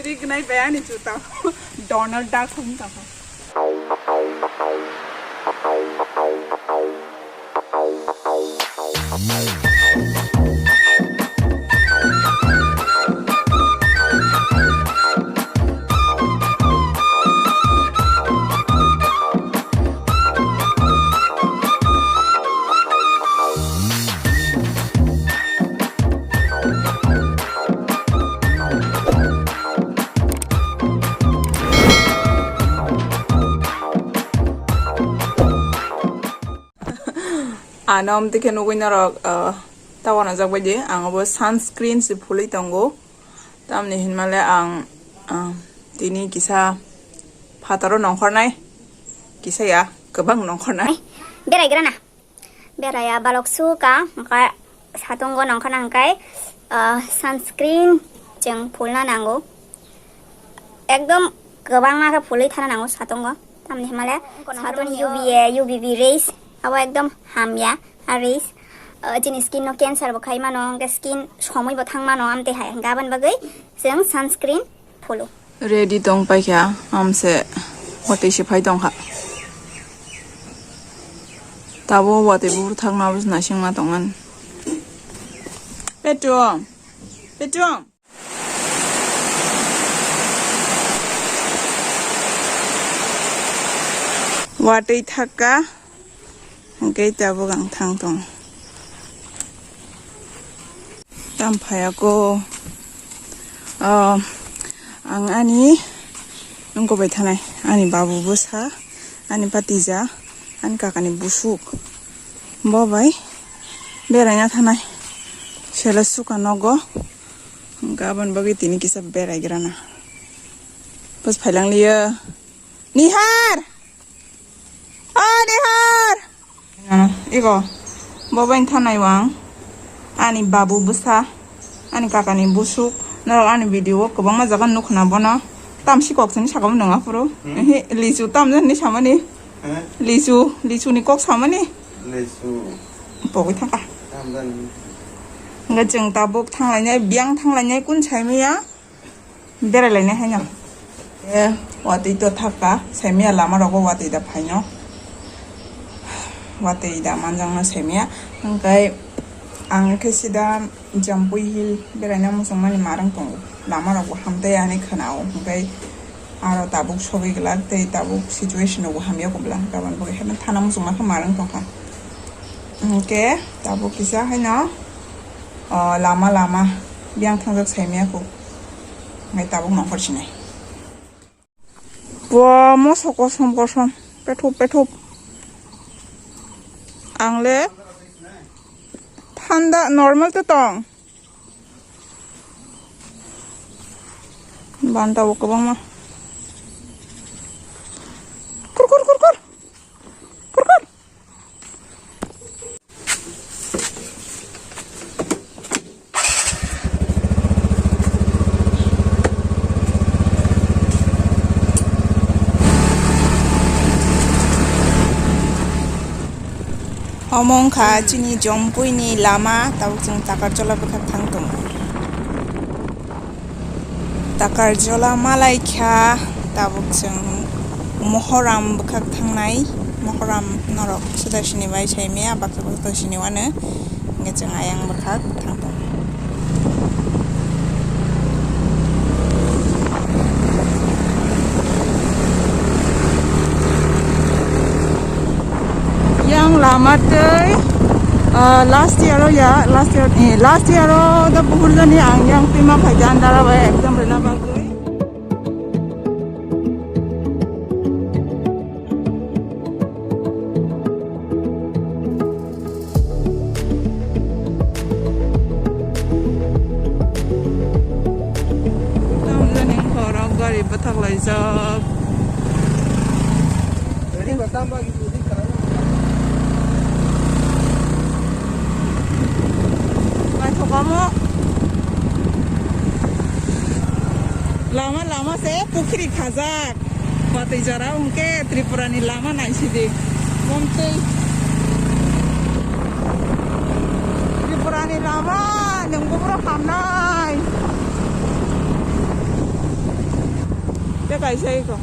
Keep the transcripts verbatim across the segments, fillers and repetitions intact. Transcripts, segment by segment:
Rik nai bai ani chuta. Donald Duck hum ta. Ano amtwi khe nugwi norok, ah, ta wanajak bai di, ang obo sunscreen se phulwi tongo. Tamni hinmale ang, ah, tini kisa phataro nongkhornai, kisa ya, kwbang nongkhornai. Berai gra na? Beraya balok suka, hwnkhe satungo nongkhorna hwnkhe, ah, sunscreen chwng phulna nango. Ekdom kwbangma khe phulwi thana nango satungo. Tamni hwnmale satung U V A, U V B rays abo ekdom hamya. A rays, ah, chini skin no cancer bo khai mano, hwnkhe skin somoi bo thang mano, amtwi hai hwnkhe aboni bagwi chwng sunscreen phulu. Ready tong paikha, amse watwi se phai tongkha. Tabo watwi buphuru thangma bwswk naisingma tongmani. Petrol, petrol. Watwi thakka, hwnkhe tabuk ang thang tong. Tam phaiya ko, ah, ang ani nungko bai thanai, ani babu bwsa, ani patija, ani kakani busuk, bo bai beraina thanai, sela suka nogo, hwnkhe aboni bagwi tini kisa berai grana. Bus phailang liya. Nihar! O Nihar! Ano, iko, bo bai thanai wang. Ani babu bwsa, ani kakani busuk, norok ani video o kwbangma jaga nukhna bono. Tamsi kok sini sakamo nwnga phuru. Hmm? Ehe, lichu tam jani samani. Eh? Lichu, lichu ni kok samani. Lichu. Pogwi thangka. Tam jani. Hwnkhe chwng tabuk thanglainai, biyang thanglainai kun saimaya. Berai lainai haino. E, watwi to thakka, saimaya lama rogo watwi da phaino. Watwi da manjakno saimaya. Hwnkhe ang khe sida Jampui Hill beraina muchungmani marwng tongo. Lama rogo hamtwi ani khwnao. Hwnkhe aro tabuk sogwi glak tei tabuk situation rogo hamya kubla. Gabon bo khe thana muchungma khe marwng tongkha. Hwnkhe tabuk kisa haino, o, lama lama biyang thangjak saimaya kho. Hwnkhe tabuk nongkhor sinai. Bo moso kosom kosom, pethup pethup. Ang le thanda normal to tong. Banta bo kwbangma. Kur, kur, kur, kur. Kur, kur. Omo wngkha chini Jompuini lama, tabuk chwng Takarjola bwkhak thang tongo. Takarjola malaikha, tabuk chwng Mohoram bwkhak thangnai. Mohoram norok sudai sini bai saimaya, baksa baksa sini wano. Hingke chwng ayang bwkhak thang tongo. Yang lama tei, ah, last year o ya, last year, eh, last year o da buhur jani ang yang pima phaikha andara bai exam rwna bagwi. Tamjani borok gari bwthak laijak. Naithok omo. Lama lama se pukhri khajak. Watwi jora hwnkhe Tripura ni lama naisidi. Bomtwi. Tripura ni lama nwng buphuru hamnai. Kaisa iko.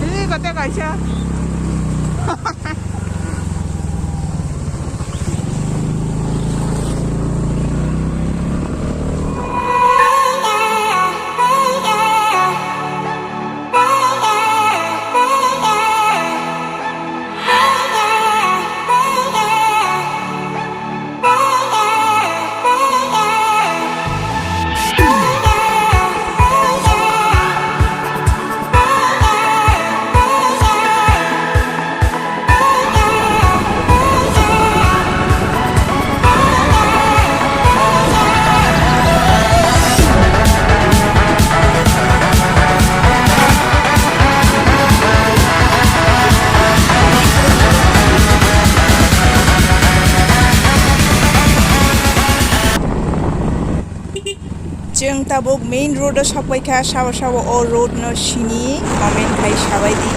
Ini kata kaisa. Chwng tabuk main road o sokpai kha, sabo sabo o road no sini comment khai sabai di.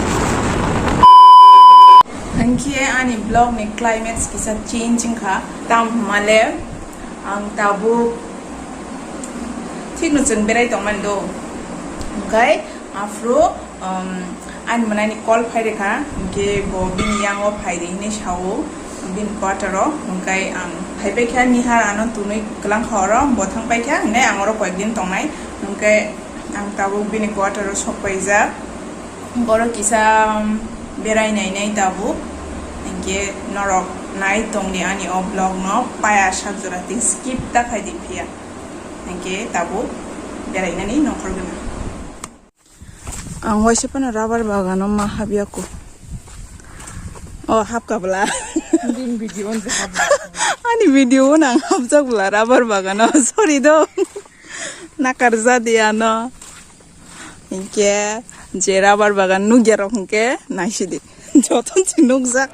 Hinkhe ani vlog ni climax kisa change wngkha, tam hwnmale ang tabuk thikno chwng berai tongmani do, hwnkhe aphuru Um, ani mwnai ni call phai rwkha, hinkhe bo bini yango phai di hinwi sao, bini quarter o. Hinkhe ang phai pai kha, nihar ano tunwi kwlang kha oro, bo thang pai kha, hinkhe ang oro koyek din tongnai, hinkhe ang tabuk bini quarter o sok paijak. Borok kisa, um, berai nai nai tabuk, hinkhe norok nai tong di ani o vlog no, paya sak jora tei skip ta khai di phiya, hinkhe tabuk berai nani nongkhor gana. Ang waisa phano rubber bagano ma habya ko. O, hapka bwla. Bini video on se hapjak. Ani video o nang hapjak bwla rubber bagano. Sorry do. Nakarja di ano. Hinkhe je rubber bagan nukya rok hinkhe naisidi. Joton se nukjak.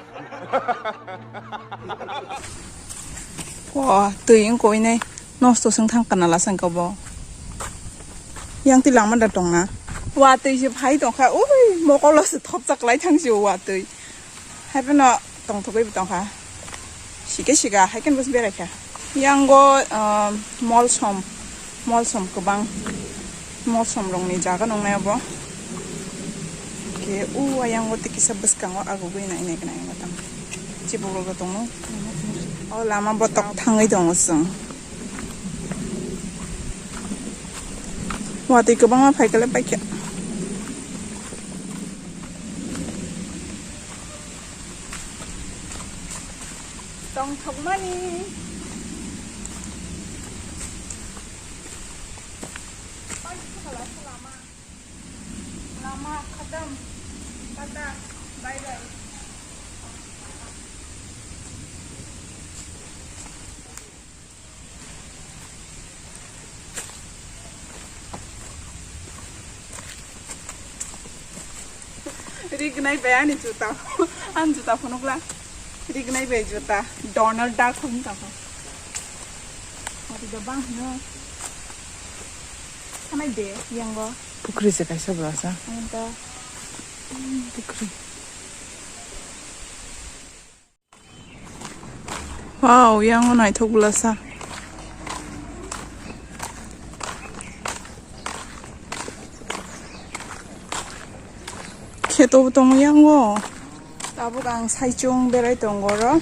O, twi wng koi nai. Nosto swng thang kana la sangka bo. Yang twi langma da tongna. Wa twi se phai tongkha. Ui, mokolo se thopjak lai thang se wa twi. Hai phano tongthogwi bo tongkha. Sika sika hai khe bwswk berai kha. Yang go, ah, molsom. Molsom kwbang. Molsom rokni jaga nongnai abo. Khe o ayang o tei kisa bwskango agugwi nai nai gwnang tamo. Chibugrok rok tongo. O lama botok thangwi tongo chwng. Watwi kwbangma phaikhe le paikha. Tongthokmani. Lama khatam. Tata. Bye bye. Rignai bai ani juta. Ani juta phunukla. Rignai bai juta. Donald Duck hwn tamo. Ati da bang hino. Sanai de, yango. Pukri se kaisa bwlasa. Ang ta. Pukri. Wow, yango naithok bwlasa. Kheto bo tongo yango. Tabuk ang saichung berai tongo oro.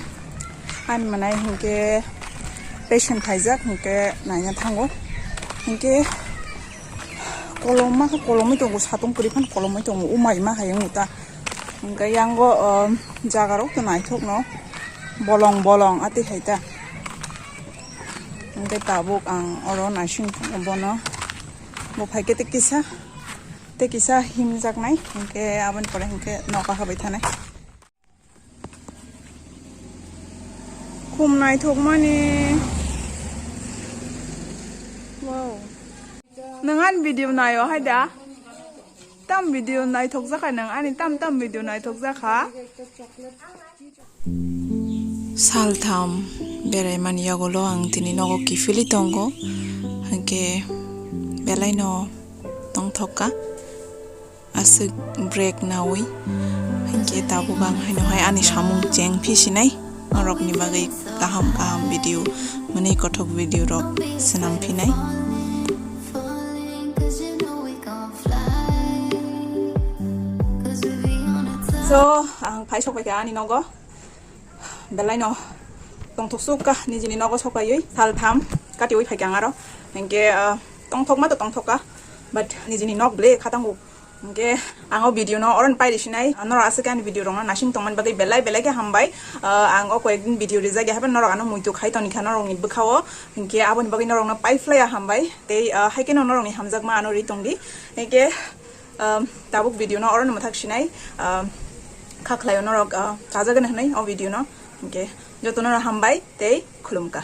Ani mwnai hinkhe patient phaijak hinkhe naina thango. Hinkhe koloma khe kolomwi tongo, satung kwrwi phano kolomwi tongo, umai ma hai wngkha. Hinkhe yango, o, jaga rok to naithok no, bolong bolong ati hai ta. Hinkhe tabuk ang oro naising tongo bono. Bo phaikhe tei kisa, tei kisa himjaknai, hinkhe aboni pore hinkhe noka habai thanai. Khum naithokmani. Wow. Nwng ani video naio hai da? Tam video naithok jakha nwng ani tam tam video naithok jakha. Saltham beraimani yagulo ang tini nogo kiphilwi tongo, hinkhe belaino tongthokka. Aswk break nawi hinkhe tabuk ang haino hai ani samung cheng phisinai. norokni bagwi kaham kaham video, mwnwi kothok video rok swnam phinai. So, ang phai sok paikha ani nogo. Belai no tongthok suk ka nijini nogo sok paiwi sal tham katiwi phaikha ang aro. Hinkhe, ah, tongthok ma to tongthok ka, but nijini nok ble khatango. Hinkhe ang o video no oron pairi sinai, norok aswk ani video rok no nasing tongmani bagwi belai belai khe hambai. Ah, ang o koyekdin video rijak ya, haban norok ano muitu khai toni kha norokni bwkhao. Hinkhe aboni bagwi norokno pai phlai ya hambai. Tei, ah, hai kheno norokni hamjakma ano ri tongdi. Hinkhe, um, tabuk video no oron mwthak sinai, um, kha khlaio norok, ah, chajagani hwnwi o video no. Hinkhe jotono hambai tei khulumkha.